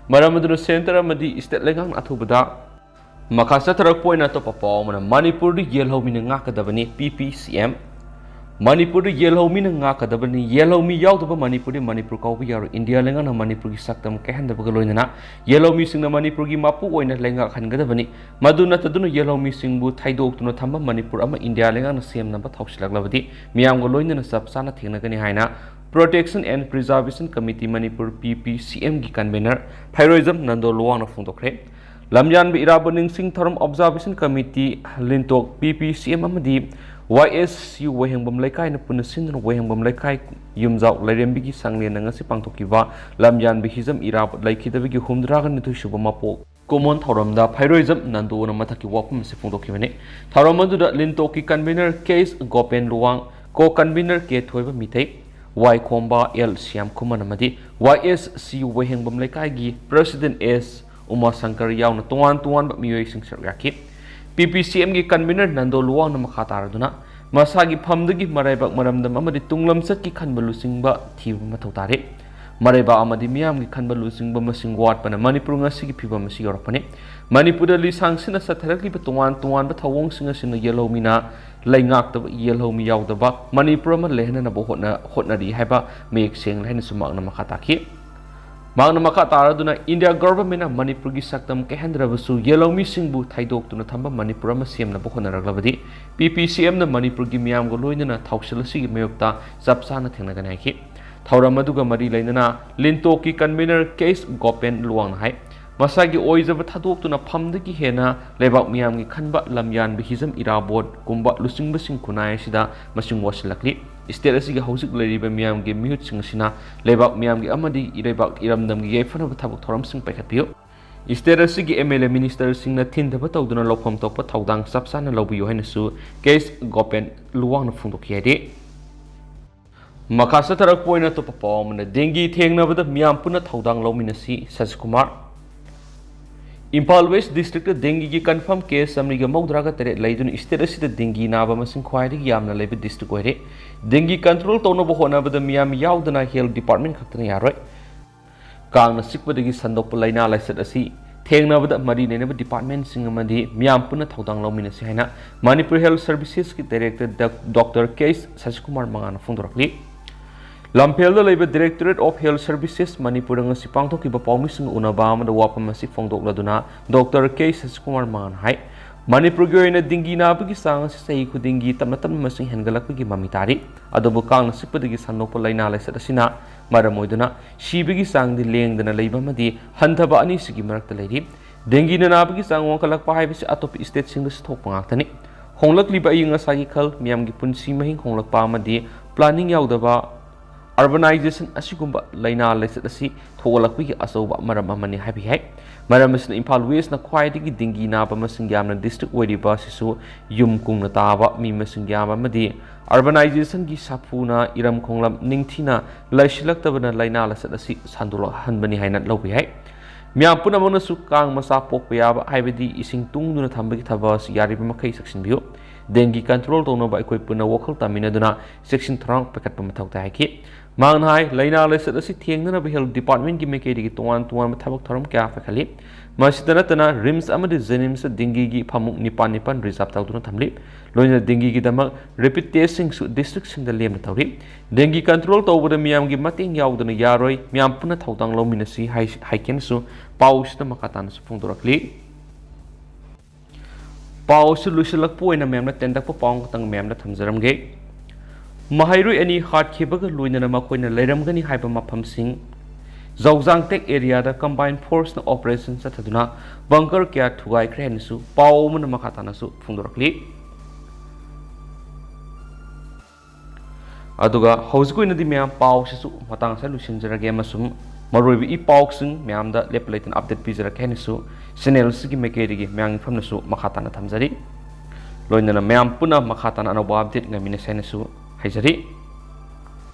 ꯃꯔꯝ ꯑꯗꯨꯅ ꯁꯦꯟꯇꯔ ꯑꯃꯗꯤ ꯁ꯭ꯇꯦꯠ ꯂꯩꯉꯥꯛꯅ ꯑꯊꯨꯕꯗ ꯃꯈꯥ ꯆꯠꯊꯔꯛꯄ ꯑꯣꯏꯅ ꯑꯇꯣꯞꯄ ꯄꯥꯎ ꯑꯃꯅ, ꯃꯅꯤꯄꯨꯔꯗ ꯌꯦꯜꯍꯧꯃꯤꯅ ꯉꯥꯛꯀꯗꯕꯅꯤ, ꯄꯤ ꯄꯤ ꯁꯤ ꯑꯦꯝ꯫ ꯃꯅꯤꯄꯨꯔꯗ ꯌꯦꯜꯍꯧꯃꯤꯅ ꯉꯥꯛꯀꯗꯕꯅꯤ꯫ ꯌꯦꯜꯍꯧꯃꯤ ꯌꯥꯎꯗꯕ ꯃꯅꯤꯄꯨꯔꯗꯤ ꯃꯅꯤꯄꯨꯔ ꯀꯧꯕ ꯌꯥꯔꯣꯏ꯫ ꯏꯟꯗꯤꯌꯥ ꯂꯩꯉꯥꯛꯅ ꯃꯅꯤꯄꯨꯔꯒꯤ ꯁꯛꯇꯝ ꯀꯥꯏꯍꯟꯗꯕꯒ ꯂꯣꯏꯅꯅ ꯌꯦꯜꯍꯧꯃꯤꯁꯤꯡꯅ ꯃꯅꯤꯄꯨꯔꯒꯤ ꯃꯄꯨ ꯑꯣꯏꯅ ꯂꯩꯉꯥꯛꯍꯟꯒꯗꯕꯅꯤ꯫ ꯃꯗꯨ ꯅꯠꯇꯗꯨꯅ ꯌꯦꯜꯍꯧꯃꯤꯁꯤꯡꯕꯨ ꯊꯩꯗꯣꯛꯇꯨꯅ ꯊꯝꯕ ꯃꯅꯤꯄꯨꯔ ꯑꯃ ꯏꯟꯗꯤꯌꯥ ꯂꯩꯉꯥꯛꯅ ꯁꯦꯝꯅꯕ ꯊꯧꯁꯤꯜꯂꯛꯂꯕꯗꯤ ꯃꯤꯌꯥꯝꯒ ꯂꯣꯏꯅꯅ ꯆꯞ ꯆꯥꯅ ꯊꯦꯡꯅꯒꯅꯤ ꯍꯥꯏꯅ Protection and Preservation Committee Manipur, P P C M ꯒꯤ convener ꯐꯩꯔꯣꯏꯖꯝ ꯅꯟꯗꯣ ꯂꯨꯋꯥꯡꯅ ꯐꯣꯡꯗꯣꯛꯈ꯭ꯔꯦ꯫ ꯂꯝꯌꯥꯟꯕ ꯏꯔꯥꯕꯣꯠ ꯅꯤꯡꯁꯤꯡ ꯊꯧꯔꯝ Observation Committee, ꯂꯤꯟꯇꯣꯛ, P P C M ꯑꯃꯗꯤ Y S C ꯋꯥꯍꯦꯡꯕꯝ ꯂꯩꯀꯥꯏꯅ ꯄꯨꯟꯅ ꯁꯤꯟꯗꯨꯅ ꯋꯥꯍꯦꯡꯕꯝ ꯂꯩꯀꯥꯏ ꯌꯨꯝꯖꯥꯎ ꯂꯥꯏꯔꯦꯝꯕꯤꯒꯤ ꯁꯪꯂꯦꯟꯗ ꯉꯁꯤ ꯄꯥꯡꯊꯣꯛꯈꯤꯕ ꯂꯝꯌꯥꯟꯕ ꯍꯤꯖꯝ ꯏꯔꯥꯕꯣꯠ ꯂꯩꯈꯤꯗꯕꯒꯤ ꯍꯨꯝꯐꯨꯇꯔꯥꯒ ꯅꯤꯊꯣꯏ ꯁꯨꯕ ꯃꯄꯣꯛ ꯀꯨꯝꯑꯣꯟ ꯊꯧꯔꯝꯗ ꯐꯩꯔꯣꯏꯖꯝ ꯅꯟꯗꯣꯅ ꯃꯊꯛꯀꯤ ꯋꯥꯐꯝ ꯑꯁꯤ ꯐꯣꯡꯗꯣꯛꯈꯤꯕꯅꯤ꯫ ꯊꯧꯔꯝ ꯑꯗꯨꯗ ꯂꯤꯟꯇꯣꯛꯀꯤ convener K H ꯒꯣꯄꯦꯟ Luwang, co-convener K ꯊꯣꯏꯕ ꯃꯤꯇꯩ, Y ꯈꯣꯝꯕ L ꯁ꯭ꯌꯥꯝ ꯈꯨꯃꯟ ꯑꯃꯗꯤ Y S C ꯋꯥꯍꯦꯡꯕꯝ ꯂꯩꯀꯥꯏꯒꯤ President S ꯎꯃꯥ ꯁꯪꯀꯔ ꯌꯥꯎꯅ ꯇꯣꯉꯥꯟ ꯇꯣꯉꯥꯟꯕ ꯃꯤꯑꯣꯏꯁꯤꯡ ꯁꯔꯨꯛ ꯌꯥꯈꯤ꯫ P P C M ꯒꯤ convener ꯅꯟꯗꯣ ꯂꯨꯋꯥꯡꯅ ꯃꯈꯥ ꯇꯥꯔꯗꯨꯅ ꯃꯁꯥꯒꯤ ꯐꯝꯗꯒꯤ ꯃꯔꯥꯏꯕꯛ ꯃꯔꯝꯗꯝ ꯑꯃꯗꯤ ꯇꯨꯡꯂꯝꯆꯠꯀꯤ ꯈꯟꯕ ꯂꯨꯆꯤꯡꯕ ꯊꯤꯕ ꯃꯊꯧ ꯇꯥꯔꯦ꯫ ꯃꯔꯩꯕꯥꯛ ꯑꯃꯗꯤ ꯃꯤꯌꯥꯝꯒꯤ ꯈꯟꯕ ꯂꯨꯆꯤꯡꯕ ꯃꯁꯤꯡ ꯋꯥꯠꯄꯅ ꯃꯅꯤꯄꯨꯔ ꯉꯁꯤꯒꯤ ꯐꯤꯕꯝ ꯑꯁꯤ ꯌꯧꯔꯛꯄꯅꯤ꯫ ꯃꯅꯤꯄꯨꯔꯗ ꯂꯤꯁꯥꯡ ꯁꯤꯠꯅ ꯆꯠꯊꯔꯛꯂꯤꯕ ꯇꯣꯉꯥꯟ ꯇꯣꯉꯥꯟꯕ ꯊꯧꯑꯣꯡꯁꯤꯡ ꯑꯁꯤꯅ ꯌꯦꯜꯍꯧꯃꯤꯅ ꯂꯩꯉꯥꯛꯇꯕ, ꯌꯦꯜꯍꯧꯃꯤ ꯌꯥꯎꯗꯕ ꯃꯅꯤꯄꯨꯔ ꯑꯃ ꯂꯩꯍꯟꯅꯅꯕ ꯍꯣꯠꯅ-, ꯍꯣꯠꯅꯔꯤ ꯍꯥꯏꯕ ꯃꯌꯦꯛ ꯁꯦꯡꯅ ꯍꯥꯏꯅꯁꯨ ꯃꯍꯥꯛꯅ ꯃꯈꯥ ꯇꯥꯈꯤ꯫ ꯃꯍꯥꯛꯅ ꯃꯈꯥ ꯇꯥꯔꯗꯨꯅ ꯏꯟꯗꯤꯌꯥ ꯒꯚꯔꯟꯃꯦꯟꯠꯅ ꯃꯅꯤꯄꯨꯔꯒꯤ ꯁꯛꯇꯝ ꯀꯥꯏꯍꯟꯗ꯭ꯔꯕꯁꯨ ꯌꯦꯜꯍꯧꯃꯤꯁꯤꯡꯕꯨ ꯊꯩꯗꯣꯛꯇꯨꯅ ꯊꯝꯕ ꯃꯅꯤꯄꯨꯔ ꯑꯃ ꯁꯦꯝꯅꯕ ꯍꯣꯠꯅꯔꯛꯂꯕꯗꯤ P P C M ꯅ ꯃꯅꯤꯄꯨꯔꯒꯤ ꯃꯤꯌꯥꯝꯒ ꯂꯣꯏꯅꯅ ꯊꯧꯁꯤꯜ ꯑꯁꯤꯒꯤ ꯃꯥꯌꯣꯛꯇ ꯆꯞ ꯆꯥꯅ ꯊꯦꯡꯅꯒꯅꯤ ꯍꯥꯏꯈꯤ꯫ ꯊꯧꯔꯝ ꯑꯗꯨꯒ ꯃꯔꯤ ꯂꯩꯅꯅ ꯂꯤꯟꯇꯣꯛꯀꯤ convener K H ꯒꯣꯄꯦꯟ ꯂꯨꯋꯥꯡꯅ ꯍꯥꯏ, ꯃꯁꯥꯒꯤ ꯑꯣꯏꯖꯕ ꯊꯥꯗꯣꯛꯇꯨꯅ ꯐꯝꯗꯒꯤ ꯍꯦꯟꯅ ꯂꯩꯕꯥꯛ ꯃꯤꯌꯥꯝꯒꯤ ꯈꯟꯕ ꯂꯝꯌꯥꯟꯕ ꯍꯤꯖꯝ ꯏꯔꯥꯕꯣꯠꯀꯨꯝꯕ ꯂꯨꯆꯤꯡꯕꯁꯤꯡ ꯈꯨꯟꯅꯥꯏ ꯑꯁꯤꯗ ꯃꯁꯤꯡ ꯋꯥꯠꯁꯤꯜꯂꯛꯂꯤ꯫ State ꯑꯁꯤꯒꯤ ꯍꯧꯖꯤꯛ ꯂꯩꯔꯤꯕ ꯃꯤꯌꯥꯝꯒꯤ ꯃꯤꯍꯨꯠꯁꯤꯡ ꯑꯁꯤꯅ ꯂꯩꯕꯥꯛ ꯃꯤꯌꯥꯝꯒꯤ ꯑꯃꯗꯤ ꯏꯔꯩꯕꯥꯛ ꯏꯔꯝꯗꯝꯒꯤ ꯌꯥꯏꯐꯅꯕ ꯊꯕꯛ ꯊꯧꯔꯝꯁꯤꯡ ꯄꯥꯏꯈꯠꯄꯤꯌꯨ꯫ State ꯑꯁꯤꯒꯤ M L A ministerꯁꯤꯡꯅ ꯊꯤꯟꯊꯕ ꯇꯧꯗꯨꯅ ꯂꯧꯐꯝ ꯊꯣꯛꯄ ꯊꯧꯗꯥꯡ ꯆꯞ ꯆꯥꯅ ꯂꯧꯕꯤꯌꯨ ꯍꯥꯏꯅꯁꯨ K H ꯒꯣꯄꯦꯟ ꯂꯨꯋꯥꯡꯅ ꯐꯣꯡꯗꯣꯛꯈꯤ ꯍꯥꯏꯔꯤ꯫ ꯃꯈꯥ ꯆꯠꯊꯔꯛꯄ ꯑꯣꯏꯅ ꯑꯇꯣꯞꯄ ꯄꯥꯎ ꯑꯃꯅ, ꯗꯦꯡꯒꯤ ꯊꯦꯡꯅꯕꯗ ꯃꯤꯌꯥꯝ ꯄꯨꯟꯅ ꯊꯧꯗꯥꯡ ꯂꯧꯃꯤꯟꯅꯁꯤ, ꯁꯖꯤꯀꯨꯃꯥꯔ꯫ ꯏꯝꯐꯥꯜ West Districtꯇ ꯗꯦꯡꯒꯤꯒꯤ confirm case ꯆꯥꯃꯔꯤꯒ ꯃꯧꯗ꯭ꯔꯥꯒ ꯇꯔꯦꯠ ꯂꯩꯗꯨꯅ state ꯑꯁꯤꯗ ꯗꯦꯡꯒꯤ ꯅꯥꯕ ꯃꯁꯤꯡ ꯈ꯭ꯋꯥꯏꯗꯒꯤ ꯌꯥꯝꯅ ꯂꯩꯕ district ꯑꯣꯏꯔꯦ꯫ ꯗꯦꯡꯒꯤ control ꯇꯧꯅꯕ ꯍꯣꯠꯅꯕꯗ ꯃꯤꯌꯥꯝ ꯌꯥꯎꯗꯅ health department ꯈꯛꯇꯅ ꯌꯥꯔꯣꯏ꯫ ꯀꯥꯡꯅ ꯆꯤꯛꯄꯗꯒꯤ ꯁꯟꯗꯣꯛꯄ ꯂꯥꯏꯅꯥ ꯂꯥꯏꯆꯠ ꯑꯁꯤ ꯊꯦꯡꯅꯕꯗ ꯃꯔꯤ ꯂꯩꯅꯕ departmentꯁꯤꯡ ꯑꯃꯗꯤ ꯃꯤꯌꯥꯝ ꯄꯨꯟꯅ ꯊꯧꯗꯥꯡ ꯂꯧꯃꯤꯟꯅꯁꯤ ꯍꯥꯏꯅ Manipur Health Servicesꯀꯤ director Doctor K ꯁꯁꯤꯀꯨꯃꯥꯔ ꯃꯉꯥꯅ ꯐꯣꯡꯗꯣꯔꯛꯂꯤ꯫ ꯂꯝꯐꯦꯜꯗ ꯂꯩꯕ Directorate of Health Services ꯃꯅꯤꯄꯨꯔꯗ ꯉꯁꯤ ꯄꯥꯡꯊꯣꯛꯈꯤꯕ ꯄꯥꯎꯃꯤꯁꯤꯡꯒ ꯎꯅꯕ ꯑꯃꯗ ꯋꯥꯐꯝ ꯑꯁꯤ ꯐꯣꯡꯗꯣꯛꯂꯗꯨꯅ Doctor K ꯁꯁꯤꯀꯨꯃꯥꯔ ꯃꯉꯥꯅ ꯍꯥꯏ, ꯃꯅꯤꯄꯨꯔꯒꯤ ꯑꯣꯏꯅ ꯗꯦꯡꯒꯤ ꯅꯥꯕꯒꯤ ꯆꯥꯡ ꯑꯁꯤ ꯆꯍꯤ ꯈꯨꯗꯤꯡꯒꯤ ꯇꯞꯅ ꯇꯞꯅ ꯃꯁꯤꯡ ꯍꯦꯟꯒꯠꯂꯛꯄꯒꯤ ꯃꯃꯤ ꯇꯥꯔꯤ꯫ ꯑꯗꯨꯕꯨ ꯀꯥꯡꯅ ꯆꯤꯛꯄꯗꯒꯤ ꯁꯟꯗꯣꯛꯄ ꯂꯥꯏꯅꯥ ꯂꯥꯏꯆꯠ ꯑꯁꯤꯅ ꯃꯔꯝ ꯑꯣꯏꯗꯨꯅ ꯁꯤꯕꯒꯤ ꯆꯥꯡꯗꯤ ꯂꯦꯡꯗꯅ ꯂꯩꯕ ꯑꯃꯗꯤ ꯍꯟꯊꯕ ꯑꯅꯤꯁꯤꯒꯤ ꯃꯔꯛꯇ ꯂꯩꯔꯤ꯫ ꯗꯦꯡꯒꯤꯅ ꯅꯥꯕꯒꯤ ꯆꯥꯡ ꯋꯥꯡꯈꯠꯂꯛꯄ ꯍꯥꯏꯕꯁꯤ ꯑꯇꯣꯞꯄ stateꯁꯤꯡꯗꯁꯨ ꯊꯣꯛꯄ ꯉꯥꯛꯇꯅꯤ꯫ ꯍꯣꯡꯂꯛꯂꯤꯕ ꯑꯏꯪ ꯑꯁꯥꯒꯤ ꯈꯜ, ꯃꯤꯌꯥꯝꯒꯤ ꯄꯨꯟꯁꯤ ꯃꯍꯤꯡ ꯍꯣꯡꯂꯛꯄ ꯑꯃꯗꯤ planning ꯌꯥꯎꯗꯕ urbanization ꯑꯁꯤꯒꯨꯝꯕ ꯂꯥꯏꯅꯥ ꯂꯥꯏꯆꯠ ꯑꯁꯤ ꯊꯣꯛꯂꯛꯄꯒꯤ ꯑꯆꯧꯕ ꯃꯔꯝ ꯑꯃꯅꯤ ꯍꯥꯏꯕ ꯌꯥꯏ꯫ ꯃꯔꯝ ꯑꯁꯤꯅ ꯏꯝꯐꯥꯜ Westꯅ ꯈ꯭ꯋꯥꯏꯗꯒꯤ ꯗꯦꯡꯒꯤ ꯅꯥꯕ ꯃꯁꯤꯡ ꯌꯥꯝꯅ district ꯑꯣꯏꯔꯤꯕ ꯑꯁꯤꯁꯨ ꯌꯨꯝ ꯀꯨꯡꯅ ꯇꯥꯕ, ꯃꯤ ꯃꯁꯤꯡ ꯌꯥꯝꯕ ꯑꯃꯗꯤ urbanizationꯒꯤ ꯁꯥꯐꯨꯅ ꯏꯔꯝ ꯈꯣꯡꯂꯝ ꯅꯤꯡꯊꯤꯅ ꯂꯩꯁꯤꯜꯂꯛꯇꯕꯅ ꯂꯥꯏꯅꯥ ꯂꯥꯏꯆꯠ ꯑꯁꯤ ꯁꯟꯗꯣꯛꯍꯟꯕꯅꯤ ꯍꯥꯏꯅ ꯂꯧꯕ ꯌꯥꯏ꯫ ꯃꯤꯌꯥꯝ ꯄꯨꯝꯅꯃꯛꯅꯁꯨ ꯀꯥꯡ ꯃꯆꯥ ꯄꯣꯛꯄ ꯌꯥꯕ, ꯍꯥꯏꯕꯗꯤ ꯏꯁꯤꯡ ꯇꯨꯡꯗꯨꯅ ꯊꯝꯕꯒꯤ ꯊꯕꯛ ꯑꯁꯤ ꯌꯥꯔꯤꯕ ꯃꯈꯩ ꯆꯦꯛꯁꯤꯟꯕꯤꯌꯨ꯫ ꯗꯦꯡꯒꯤ control ꯇꯧꯅꯕ ꯑꯩꯈꯣꯏ ꯄꯨꯟꯅ ꯋꯥꯈꯜ ꯇꯥꯃꯤꯟꯅꯗꯨꯅ ꯆꯦꯛꯁꯤꯟ ꯊꯧꯔꯥꯡ ꯄꯥꯏꯈꯠꯄ ꯃꯊꯧ ꯇꯥꯏ ꯍꯥꯏꯈꯤ꯫ ꯃꯍꯥꯛꯅ ꯍꯥꯏ, ꯂꯥꯏꯅꯥ ꯂꯥꯏꯆꯠ ꯑꯁꯤ ꯊꯦꯡꯅꯅꯕ health departmentꯀꯤ ꯃꯥꯏꯀꯩꯗꯒꯤ ꯇꯣꯉꯥꯟ ꯇꯣꯉꯥꯟꯕ ꯊꯕꯛ ꯊꯧꯔꯝ ꯀꯌꯥ ꯄꯥꯏꯈꯠꯂꯤ꯫ ꯃꯁꯤꯗ ꯅꯠꯇꯅ RIMSꯇ ꯑꯃꯗꯤ JNIMSꯇ ꯗꯦꯡꯒꯤꯒꯤ ꯐꯃꯨꯡ ꯅꯤꯄꯥꯟ ꯅꯤꯄꯥꯟ reserve ꯇꯧꯗꯨꯅ ꯊꯝꯂꯤ꯫ ꯂꯣꯏꯅꯅ ꯗꯦꯡꯒꯤꯒꯤꯗꯃꯛ rapid testꯁꯤꯡꯁꯨ districtꯁꯤꯡꯗ ꯂꯦꯝꯅ ꯇꯧꯔꯤ꯫ ꯗꯦꯡꯒꯤ control ꯇꯧꯕꯗ ꯃꯤꯌꯥꯝꯒꯤ ꯃꯇꯦꯡ ꯌꯥꯎꯗꯅ ꯌꯥꯔꯣꯏ, ꯃꯤꯌꯥꯝ ꯄꯨꯟꯅ ꯊꯧꯗꯥꯡ ꯂꯧꯃꯤꯟꯅꯁꯤ ꯍꯥꯏ-, ꯍꯥꯏꯀꯦꯅꯁꯨ ꯄꯥꯎꯁꯤꯗ ꯃꯈꯥ ꯇꯥꯅꯁꯨ ꯐꯣꯡꯗꯣꯔꯛꯂꯤ꯫ ꯄꯥꯎ ꯑꯁꯤ ꯂꯣꯏꯁꯤꯜꯂꯛꯄ ꯑꯣꯏꯅ ꯃꯌꯥꯝꯅ ꯇꯦꯟꯇꯛꯄ ꯄꯥꯎ ꯑꯃꯈꯛꯇꯪ ꯃꯌꯥꯝꯗ ꯊꯝꯖꯔꯝꯒꯦ꯫ ꯃꯍꯩꯔꯣꯏ ꯑꯅꯤ ꯍꯥꯠꯈꯤꯕꯒ ꯂꯣꯏꯅꯅ ꯃꯈꯣꯏꯅ ꯂꯩꯔꯝꯒꯅꯤ ꯍꯥꯏꯕ ꯃꯐꯝꯁꯤꯡ ꯖꯧꯖꯥꯡꯇꯦꯛ areaꯗ combined forceꯅ operation ꯆꯠꯊꯗꯨꯅ bunker ꯀꯌꯥ ꯊꯨꯒꯥꯏꯈ꯭ꯔꯦ ꯍꯥꯏꯅꯁꯨ ꯄꯥꯎ ꯑꯃꯅ ꯃꯈꯥ ꯇꯥꯅꯁꯨ ꯐꯣꯡꯗꯣꯔꯛꯂꯤ꯫ ꯑꯗꯨꯒ ꯍꯧꯖꯤꯛ ꯑꯣꯏꯅꯗꯤ ꯃꯌꯥꯝ ꯄꯥꯎꯁꯤꯁꯨ ꯃꯇꯥꯡ ꯑꯁꯤꯗ ꯂꯣꯏꯁꯤꯟꯖꯔꯒꯦ ꯑꯃꯁꯨꯡ ꯃꯔꯨꯑꯣꯏꯕ ꯏ ꯄꯥꯎꯁꯤꯡ ꯃꯌꯥꯝꯗ ꯂꯦꯞꯄ ꯂꯩꯇꯅ update ꯄꯤꯖꯔꯛꯀꯦ ꯍꯥꯏꯅꯁꯨ channel ꯑꯁꯤꯒꯤ ꯃꯥꯏꯀꯩꯗꯒꯤ ꯃꯌꯥꯝꯒꯤ ꯃꯐꯝꯗꯁꯨ ꯃꯈꯥ ꯇꯥꯅ ꯊꯝꯖꯔꯤ꯫ ꯂꯣꯏꯅꯅ ꯃꯌꯥꯝ ꯄꯨꯟꯅ ꯃꯈꯥ ꯇꯥꯅ ꯑꯅꯧꯕ update ꯉꯥꯏꯃꯤꯟꯅꯁꯦ ꯍꯥꯏꯅꯁꯨ ꯍꯥꯏꯖꯔꯤ꯫